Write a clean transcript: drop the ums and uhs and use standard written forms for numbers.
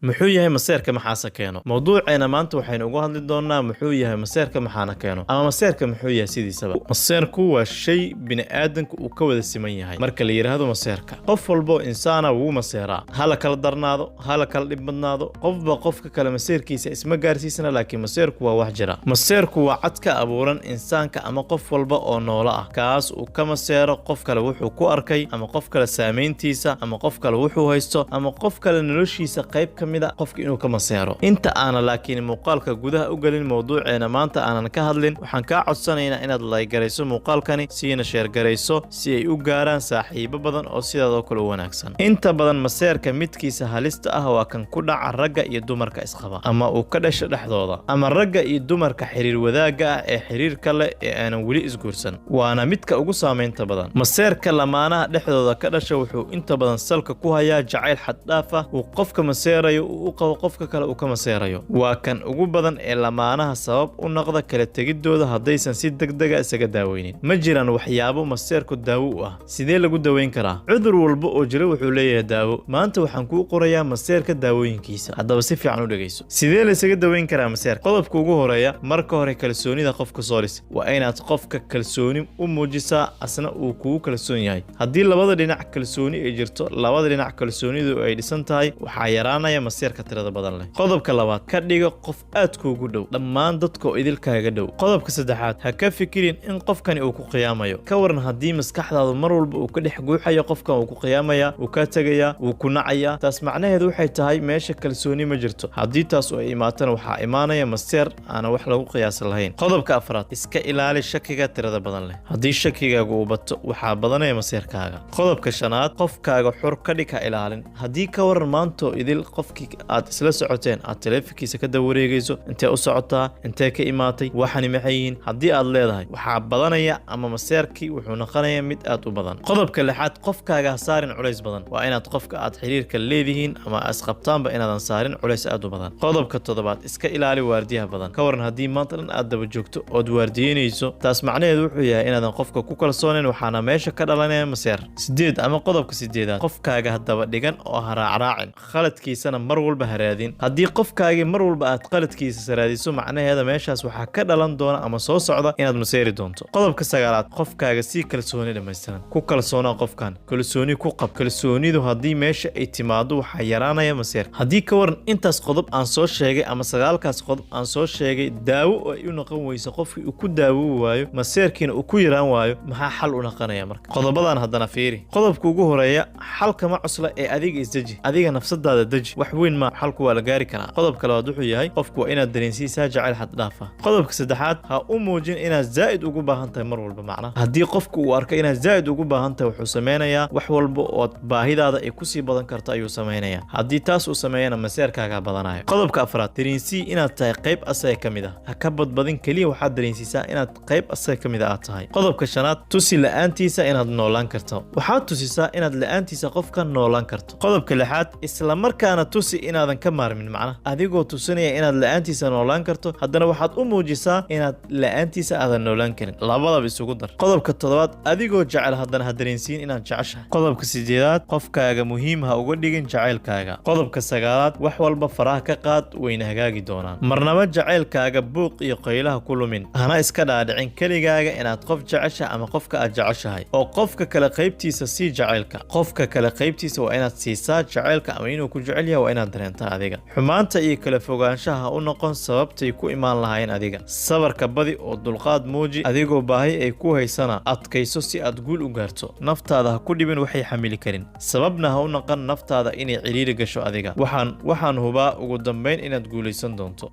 Muxuu yahay maseerka, maxaase keeno? Mowduuceena maanta waxaynu uga hadli doonaa muxuu yahay maseerka, maxaana keeno, ama maseerka muxuu yahay sidiisaba. Maseerku waa shay bini'aadanku uu ka wada siman yahay. Marka la yidhaahdo maseerka, qof walboo insaana wuu maseeraa. Hala kala darnaado, hala kala dhib badnaado, qofba qofka kale maseerkiisa isma gaarsiisana, laakiin maseerku waa wax jira. Maseerku waa cad ka abuuran insaanka ama qof walba oo noolo ah, kaas uu ka maseero qof kale wuxuu ku arkay, ama qof kale saamayntiisa, ama qof kale wuxuu haysto, ama qof kale noloshiisa qayb ka mid a qofka inuu ka maseero. Inta aanan laakiin muuqaalka gudaha u gelin, mowduuceena maanta aanan ka hadlin, waxaan kaa codsanaynaa inaad like garayso muuqaalkani, siina share garayso si ay u gaaraan saaxiibo badan oo sidaadoo kale u wanaagsan. Inta badan maseerka midkiisa halista ah waa kan ku dhaca ragga iyo dumarka isqaba, ama uu ka dhasho dhexdooda, ama ragga iyo dumarka xiriir wadaagga ah ee xiriirka leh ee aanan weli isguursan, waana midka ugu saamaynta badan. Maseerka lamaanaha dhexdooda ka dhasha wuxuu inta badan salka ku hayaa jacayl xaddhaaf ah uu qofka maseerayo uu u qabo qofka kale uu ka maseerayo. Waa kan ugu badan ee lamaanaha sabab u noqda kala tegidooda haddaysan si degdega isaga daaweynin. Ma jiraan waxyaabo maseerku daawo u ah? Sidee lagu daweyn karaa? Cudur walba oo jira wuxuu leeyahay daawo. Maanta waxaan kuu qorayaa maseerka daawooyinkiisa. Haddaba si fiican u dhegayso. Sidee la isaga daweyn karaa maseerka? Qodobka ugu horeeya, marka hore kalsoonida qofka soo dhis. Waa inaad qofka kalsooni u muujisaa, asna uu kugu kalsoon yahay. Haddii labada dhinac kalsooni ay jirto, labada dhinac kalsoonidu ay dhisan tahay, waxaa yaraanaya maseerka tirada badan leh. Qodobka labaad, ka dhigo qof aad kuugu dhow dhammaan dadka oo idilkaaga dhow. Qodobka saddexaad, ha ka fikirin in qofkani uu ku qiyaamayo. Ka waran haddii maskaxdaadu mar walba uu ka dhex guuxayo qofkan uu ku qiyaamaya, uu kaa tegayaa, wuu ku nacayaa? Taas macnaheedu waxay tahay meesha kalsooni ma jirto. Haddii taas ay imaatana, waxaa imaanaya maseer aanan wax lagu qiyaasi lahayn. Qodobka afraad, iska ilaali shakiga tirada badan leh. Haddii shakigaagu uu bato, waxaa badanaya maseerkaaga. Qodobka shanaad, qofkaaga xur ka dhig, ha ilaalin. Haddii ka waran maantoo idil qofkii aad isla socoteen aad taleefankiisa ka daba wareegayso, intee u socotaa, intee ka imaatay, waxani maxay yihiin, haddii aad leedahay, waxaa badanaya ama maseerkii wuxuu noqonayaa mid aad u badan. Qodobka lixaad, qofkaaga ha saarin culays badan. Waa inaad qofka aad xiriirka leedihiin ama isqabtaanba inaadan saarin culays aad u badan. Qodobka toddobaad, iska ilaali waardiyaha badan. Ka waran haddii maanta dhan aad daba joogto ood waardiyeynayso? Taas macnaheedu wuxuu yahay inaadan qofka ku kalsoonayn, waxaana meesha ka dhalanaya maseer. Sideed ama qodobka sideedaad, qofkaaga ha daba dhigan oo ha raacraacin, khaladkiisana mar walba ha raadin. Haddii qofkaagii mar walba aad qaladkiisa raadiso, macnaheeda meeshaas waxaa ka dhalan doona ama soo socda inaad maseeri doonto. Qodobka sagaalaad, qofkaaga sii kalsooni dhammaystiran. Ku kalsoonaa qofkan, kalsooni ku qab. Kalsoonidu haddii meesha ay timaado, waxaa yaraanaya maseer. Haddii ka waran intaas qodob aan soo sheegay ama sagaalkaas qodob aan soo sheegay daawo oo ay u noqon weyso, qofkii uu ku daawo waayo, maseerkiina uu ku yaraan waayo, maxaa xal u noqonaya marka? Qodobadan haddana fiiri. Qodobka ugu horeeya, xalka ma cusla ee adiga isdeji, adiga nafsadaada deji, wax weyn ma, xalku waa la gaari karaa. Qodobka labaad wuxuu yahay, qofku waa inaad dareensiisaa jacayl xad dhaaf ah. Qodobka saddexaad, ha u muujin inaad zaa'id ugu baahan tahay mar walba. Macna, haddii qofku uu arko inaad zaa'id ugu baahan tahay, wuxuu sameynayaa wax walba ood baahidaada ay kusii badan karto ayuu sameynayaa. Haddii taas uu sameeyana, maseerkaagaa badanayo. Qodobka afraad, dareensii inaad tahay qayb asaga ka mid ah. Ha ka badbadin, keliya waxaad dareensiisaa inaad qayb asaga ka mid a aad tahay. Qodobka shanaad, tusi la'aantiisa inaad noolaan karto. Waxaad tusisaa inaad la'aantiisa qofka noolaan karto. Qodobka lixaad, isla markaana tusi inaadan ka maarmin. Macna, adigoo tusinaya inaad la'aantiisa noolaan karto, haddana waxaad u muujisaa inaad la'aantiisa aadan noolaan karin. Labadaba isugu dar. Qodobka toddobaad, adigoo jecel haddana ha dareensiin inaad jeceshahay. Qodobka sideedaad, qofkaaga muhiim ha uga dhigin jacaylkaaga. Qodobka sagaalaad, wax walba faraha ka qaad, wayna hagaagi doonaan. Marnaba jacaylkaaga buuq iyo qaylaha ku lumin. Hana iska dhaadhicin keligaaga inaad qof jeceshahay ama qofka aad jeceshahay, oo qofka kale qaybtiisa sii jacaylka. Qofka kale qaybtiisa waa inaad siisaa jacaylka, ama inuu ku jecel yahay waa inaad dareentaa adiga. Xumaanta iyo kala fogaanshaha ha u noqon sababtay ku imaan lahaayeen. Adiga sabarka badi oo dulqaad muuji. Adigoo baahi ay ku haysana adkayso si aad guul u gaarto. Naftaada ha ku dhibin waxay xamili karin, sababna ha u noqon naftaada inay ciriiri gasho. Adiga waxaan hubaa ugu dambayn inaad guulaysan doonto.